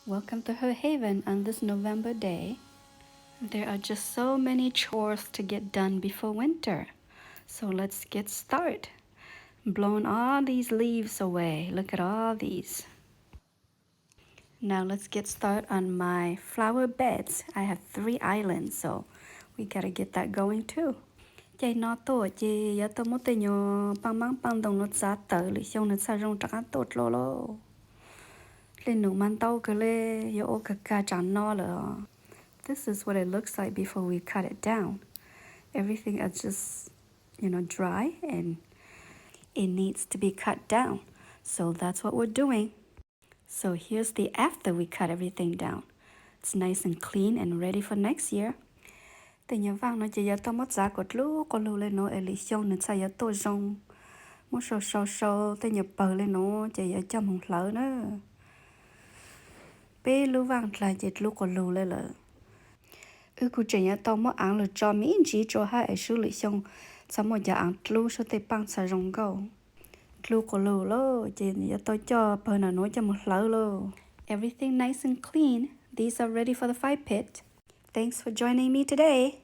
Welcome to Her Haven on this November day. There are just so many chores to get done before winter. So let's get started. Blown all these leaves away. Look at all these. Now let's get started on my flower beds. I have three islands, so we gotta get that going too. Caij no tuaj ces yuav tau muab tej nyuag paaj maab paaj ntoo nuav txav tawm, lwm xyoo nwg txhaj zoo rov qaab tuaj dlua lauj. Dlej num mas ntau kawg le, yuav ua kag kag tsaam no lawm. This is what it looks like before we cut it down. Everything is just, you know, dry and it needs to be cut down. So that's what we're doing. So here's the after we cut everything down. It's nice and clean and ready for next year. Tej nyuag vaaj no ces yuav tau muab txav kom dlub quas lug le nuav es lwm xyoo nwg txhaj yuav tuaj zoo. Muab sau sau sau tej nyuag pawg le nuav ces yuav coj moog hlawv na. Peb lub vaaj dlaag ces dlub quas lug le lawm. Wb kuj tseem yuav tau muab aav lug tso me ib ntsiv tsua hab es sub lwm xyoo txhaj muaj cov aav dlub sub tej paaj txhaj zoo nkauj. Dlub quas lug lauj, ces yuav tau coj pawg nam nuav coj moog hlawv lauj. Everything nice and clean. These are ready for the fire pit. Thanks for joining me today.